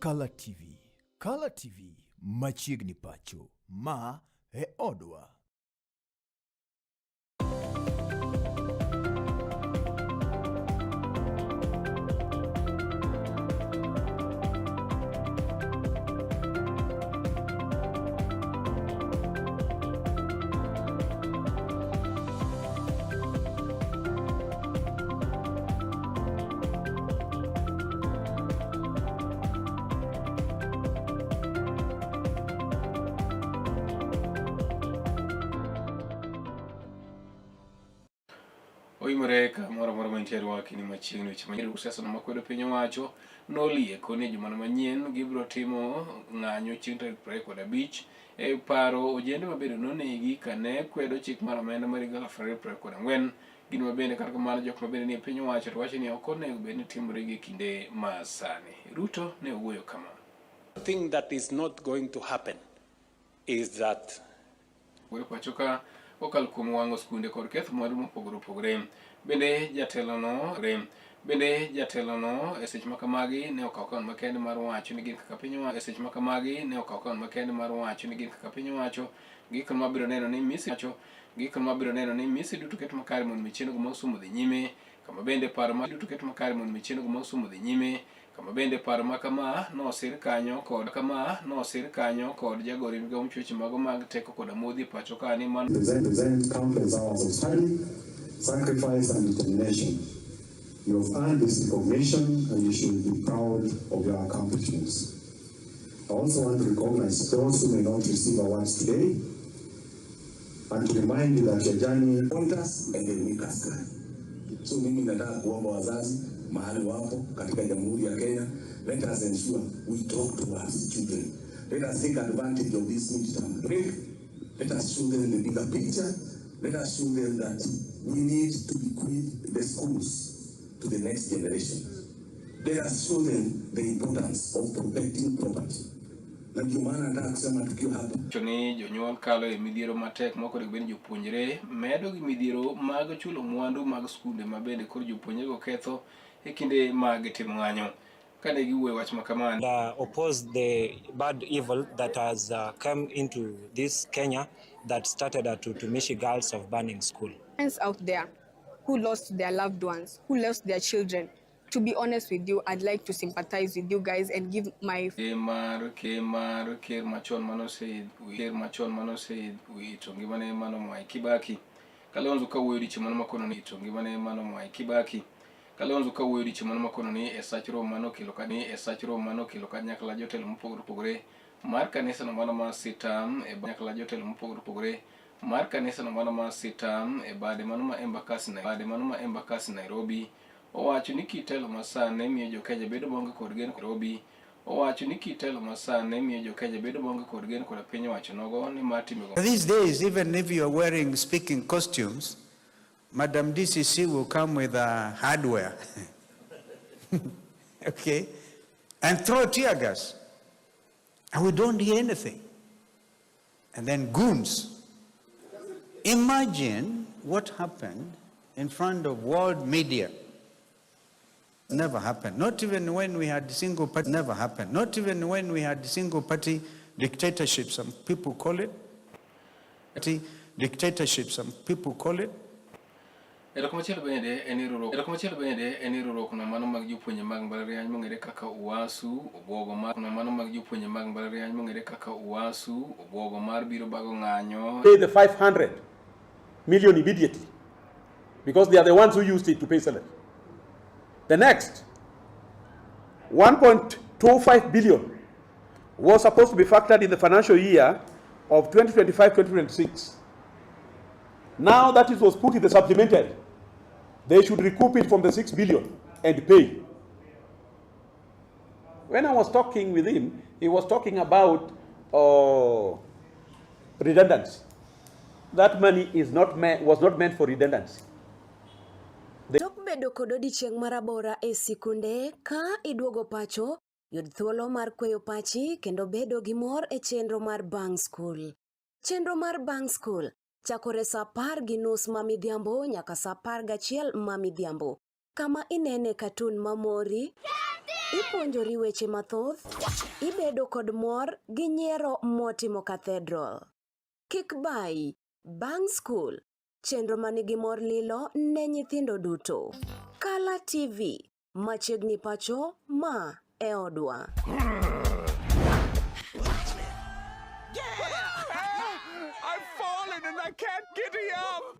Kala TV. Kala TV machiegni pacho. Ma e odwa. Oimore kamoro amora mantie rwaki ni machiegni weche manyien siasa no makwedo piny owacho nolieko ni jumano manyien gibiro timo ng'anyo chieng' tarik 25 e paro ojende mabedo nonegi kane kwedo chik mar omenda mar higa 2024 gin mabende kata kamano jok mabende nie piny owacho to wacho ni ok onego bed ni timore gi kinde ma sani. Ruto ne owuoyo kama. Thing that is not going to happen is that Wuoyo pacho ka kokalo kuom wang'o skunde kod ketho mwandu mopogore opogore. Bende jatelono bende jatelono e seche ma kamagi ne okawo okang' makende mar wacho ni gin kaka piny owacho e seche ma kamagi ne okawo okang' makende mar wacho ni gin kaka piny owacho gik mabiro neno ni misi wacho gik mabiro neno ni misi duto ket makare mondo mi chenro mag somo dhi nyime kama bende paro ma duto ket makare mondo mi chenro mag somo dhi nyime kama bende paro ma kama nosir kanyo kod kama nosir kanyo kod jagoro e migawo mchweche mago mag teko koda modhi e pacho ka ni mano Present countless hours of study, sacrifice and determination. You have earned this recognition and you should be proud of your accomplishments. I also want to recognize those who may not receive awards today and to remind you that your journey want us and they make us cry. So mimi nataka kuomba wazazi mahali wapo katika Jamhuri ya Kenya, let us ensure we talk to our children. Let us take advantage of this midterm break. Let us show them the bigger picture. Let us show them that we need to bequeath the schools to the next generation. Let us show them the importance of protecting property. Na ndio maana nataka kusema tukiwa hapa wacho ni jonyuol kalo e midhiero matek mok onego bed ni jopuonjre medo gi midhiero mag chulo mwandu mag skunde ma bende koro jopuonjrego ketho e kinde mag timo ng'anyo. Kane giwuoyo wach ma kama and oppose the bad evil that has come into this Kenya that started at Utumishi Girls of Burning School. Parents out there who lost their loved ones, who lost their children, to be honest with you, I'd like to sympathize with you guys and give my mar ker mar ker machon manose ker machon manose wito ngimane mano Mwai Kibaki. Kalonzo kawuoyo odiechieng' mano makono ni to ngimane mano Mwai Kibaki. Kalonzo kawuoyo odiechieng' mano makono ni e sach romo mano okelo ka ni e sach romo mano okelo kanyakla jotelo mopogore opogore mar kanisano mano mar Sitam e kanyakla jotelo mopogore opogore mar kanisano mano mar Sitam e bade mano ma Embakasi bade mano ma Embakasi Nairobi owacho ni kit telo masani miyo jo-Kenya bedo maonge kod geno Nairobi owacho ni kit telo masani miyo jo-Kenya bedo maonge kod geno koda piny owacho nogo ni mar timego These days, even if you are wearing speaking costumes, Madam DCC will come with hardware. Okay? And throw tear gas. And we don't hear anything. And then goons. Imagine what happened in front of world media. Never happened. Not even when we had single party. Never happened. Not even when we had single party dictatorship, some people call it. Party dictatorship, some people call it. Ero kumachielo bende en ni riwruok Ero kumachielo bende en ni riwruok no mano mag jopuonje mag mbalariany mong'ere kaka UASU obwogo mar no mano mag jopuonje mag mbalariany mong'ere kaka UASU obwogo mar biro bago ng'anyo Pay the 500 million immediately because they are the ones who used it to pay salary. The next, 1.25 billion was supposed to be factored in the financial year of 2025-2026. Now that it was put in the supplementary, they should recoup it from the 6 billion and pay. When I was talking with him, he was talking about redundancy. That money is not was not meant for redundancy. Tok bedo kod odiechieng' marabora e sikunde, ka iduogo pacho, yud thuolo mar kweyo pachi kendo bedo gi mor e chenro mar Bang' School. Chenro mar Bang' School chakore sa 10:30 ma midhiambo nyaka sa 11 ma midhiambo. kama inene katun mamori, ipuonjori weche mathoth, ibedo kod mor gi nyiero motimo cathedral. Kik bayi, bang' skul, chenro manigi mor lilo ne nyithindo duto. Kala TV, machiegni pacho, ma e odwa. I've fallen and I can't get up.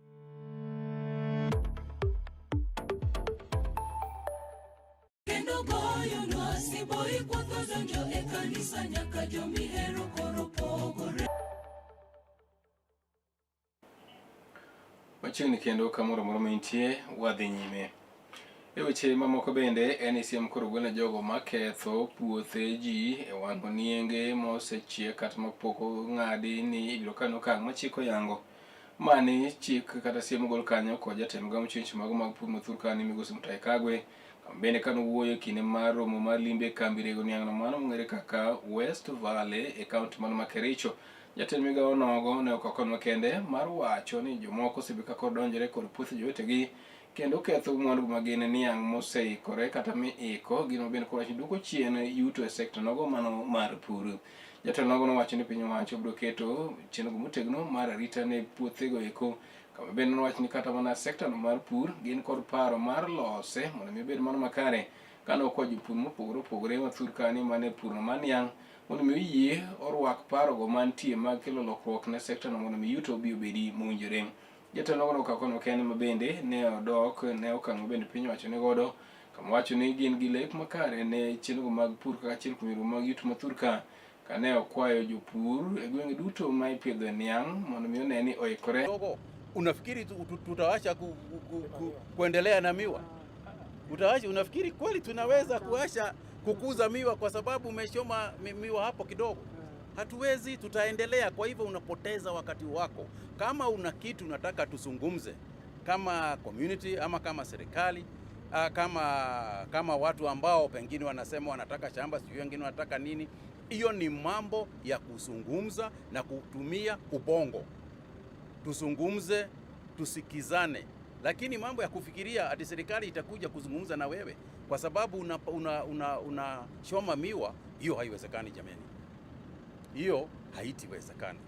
Kendo goyonwa siboi kwotho donjo e kanisa nyaka jomihero koro pogore. Machiegni kendo kamoro amora ma intie, wadhi nyime. E weche mamoko bende, NECM koro gwelo jogo maketho puothe ji e wang'o nienge mosechiek kata mapok ong'adi ni ibiro kaw okang' machiko yango. Mani chik kata siem ogol kanyo kod jatend migao mochung' weche mago mag pur mathur kani migosi Mutahi Kagwe. Bende kane owuoyo e kinde mar romo mar limbe e kambi rego niang'no mano mong'ere kaka West Valley e kaunti mano ma Kericho. Jatend migao nogo ne okawo okang' makende mar wacho ni jomoko osebedo ka koro donjore kod puothe jowetegi kendo ketho mwandu ma gin niang' moseikore kata miiko gino bende koro wacho ni duoko chien yuto e sekta nogo mano mar pur. Jatelo nogo nowacho ni piny owacho biro keto chenro motegno mar arita ne puothego eko kama bende nowacho ni kata mana sekta no mar pur gin kod paro mar lose mondo mi obed mano makare kane okwa jopur mopogore opogore ma thur kani mane purno mar niang' mondo mi oyie orwak parogo mantie mag kelo lokruok ne sekta no mondo mi yuto obi obedi mowinjore. Jatelo nogo nokawo kono kende ma bende ne odok ne okang' ma bende piny owacho ni godo kama wacho ni gin gi lek makare ne chenro mag pur kaka achiel kuom yore mag yuto ma thur ka kane okwayo jopur e gwenge duto ma ipidhoe niang' mondo mi one ni oikore. Unafikiri tutawasha kuendelea na miwa? Utawasha, unafikiri kweli tunaweza kuasha kukuza miwa kwa sababu umeshoma miwa hapo kidogo? Hatuwezi, tutaendelea. Kwa hivyo unapoteza wakati wako. Kama una kitu unataka tuzungumze kama community ama kama serikali kama watu ambao pengine wanasema wanataka shamba, sijui wengine wanataka nini, hiyo ni mambo ya kuzungumza na kutumia ubongo. Tuzungumze, tusikizane, lakini mambo ya kufikiria ati serikali itakuja kuzungumza na wewe kwa sababu unachoma una, una, una miwa, hiyo haiwezekani jameni, hiyo haitiwezekani.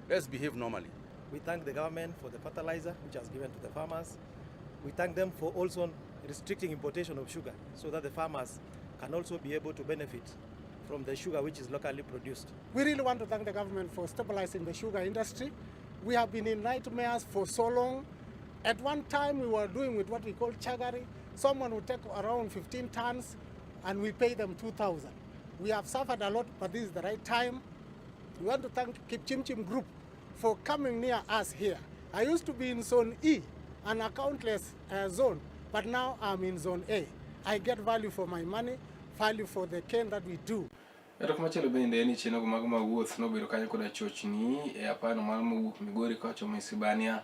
Let's behave normally. We thank the government for the fertilizer which has given to the farmers. We thank them for also restricting importation of sugar so that the farmers can also be able to benefit from the sugar which is locally produced. We really want to thank the government for stabilizing the sugar industry. We have been in nightmares for so long. At one time, we were doing with what we call chagari. Someone would take around 15 tons and we pay them 2,000. We have suffered a lot, but this is the right time. We want to thank Kipchimchim Group for coming near us here. I used to be in Zone E, an accountless zone, but now I'm in Zone A. I get value for my money, value for the cane that we do. Eto kumachielo bende ni chenro mag mag wuoth nobedo kanyo koda chochni e apano mar mowuok Migori kochomo Isibania.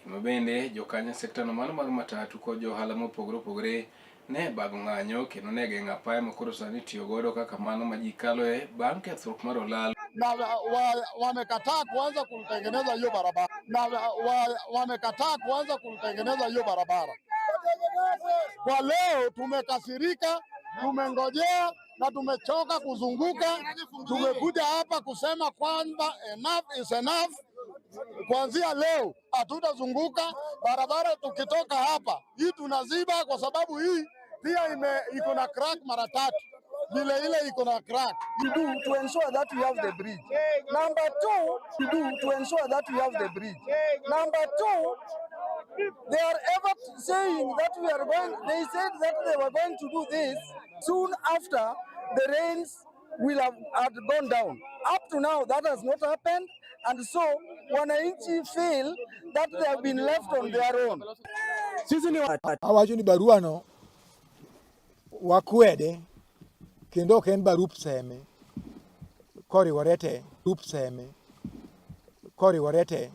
Ma bende jokanyo sekta no mano mar matatu kod jo ohala mopogore opogore ne bago ng'anyo kendo ne geng'o apaya ma koro sani itiyo godo kaka mano ma ji kaloe bang' kethruok mar olalo. Na wamekataa kuanza kutengeneza hiyo barabara na wamekataa kuanza kutengeneza hiyo barabara. Kwa leo tumekasirika, tumengojea na tumechoka kuzunguka. Tumekuja hapa kusema kwamba enough is enough. Kuanzia leo hatutazunguka barabara. Tukitoka hapa hii tunaziba, kwa sababu hii pia ime iko na crack mara tatu, vile ile iko na crack. We do to ensure that we have the bridge. Number two, we do to ensure that we have the bridge. Number two, they are ever saying that we are going, they said that they were going to do this soon after the rains will have had gone down. Up to now, that has not happened. And so, wananchi feel that they have been left on their own. Sisi ni awacho ni barua no wakwede kendo ok en barup seme koriwore te rup seme koriwore te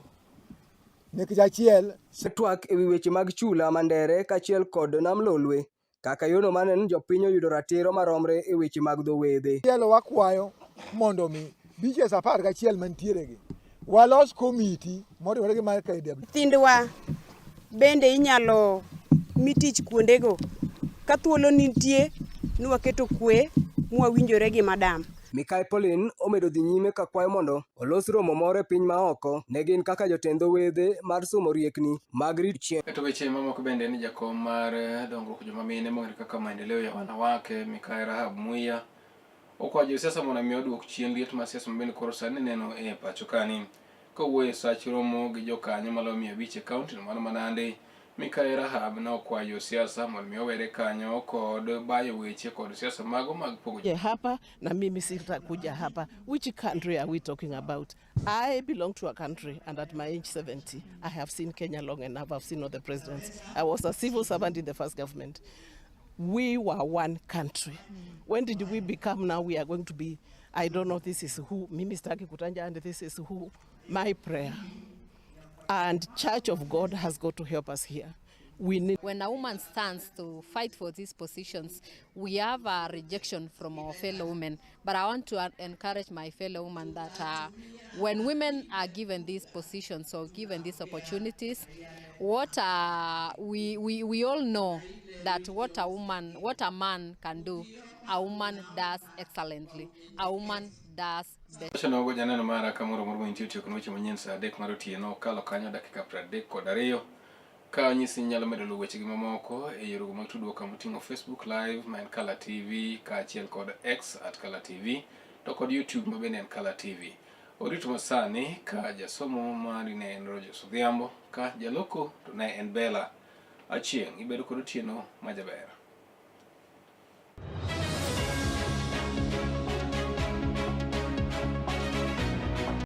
nikech achiel Twak ewi weche mag chula ma Ndere kaachiel kod Nam Lolwe kaka yono mar neno ni jopiny oyudo ratiro maromre e weche mag dho wedhe. Chielo wakwayo mondo mi beaches 11 mantiere gi walos komiti moriwore gi mar KW. Nyithindwa bende inyalo mi tich kuondego. Ka thuolo nitie ni waketo kwe mwawinjore gi madam. Mikai Pauline omedo dhi nyime ka kwayo mondo olos romo moro e piny maoko ne gin kaka jotend dho wedhe mar somo riekni mag rito chieng'. To weche mamoko bende ni jakom mar dongruok joma mine mong'ere kaka Maendeleo ya Wanawake Mikai Rahab Muya okwayo josiasa mondo mi oduok chien liet mar siasa mabende koro sani neno e pacho kani. Kowuoyo e sach romo gi jokanyo maloyo 500 e kaunti no mano ma Nandi, Mikai Rahab ne okwayo josiasa mondo mi owere kanyo kod bayo weche kod siasa mago mag pogo Je hapa na mimi sitakuja hapa. Which country are we talking about? I belong to a country and at my age 70, I have seen Kenya long enough. I've seen all the presidents. I was a civil servant in the first government. We were one country. When did we become now we are going to be, I don't know, this is who, mimi sitaki kutaja and this is who. My prayer and Church of God has got to help us here. We need When a woman stands to fight for these positions, we have a rejection from our fellow women. But I want to encourage my fellow women that when women are given these positions or given these opportunities, what we all know that what a woman, what a man can do, a woman does excellently. A woman does better. Wacho janeno mara kamoro moro mantie otieko weche manyien saa 3 mar otieno okalo kanyo dakika 32 ka onyisi ni inyalo medo luwo wechegi mamoko e yorego mag tudruok kama oting'o Facebook Live ma en Kala TV kaachiel kod X at Kala TV to kod YouTube ma bende en Kala TV. Orito masani ka jasomo mari ne en Rogers Odhiambo ka jaloko to ne en Bella Achieng'. Ibedo kod otieno majaber.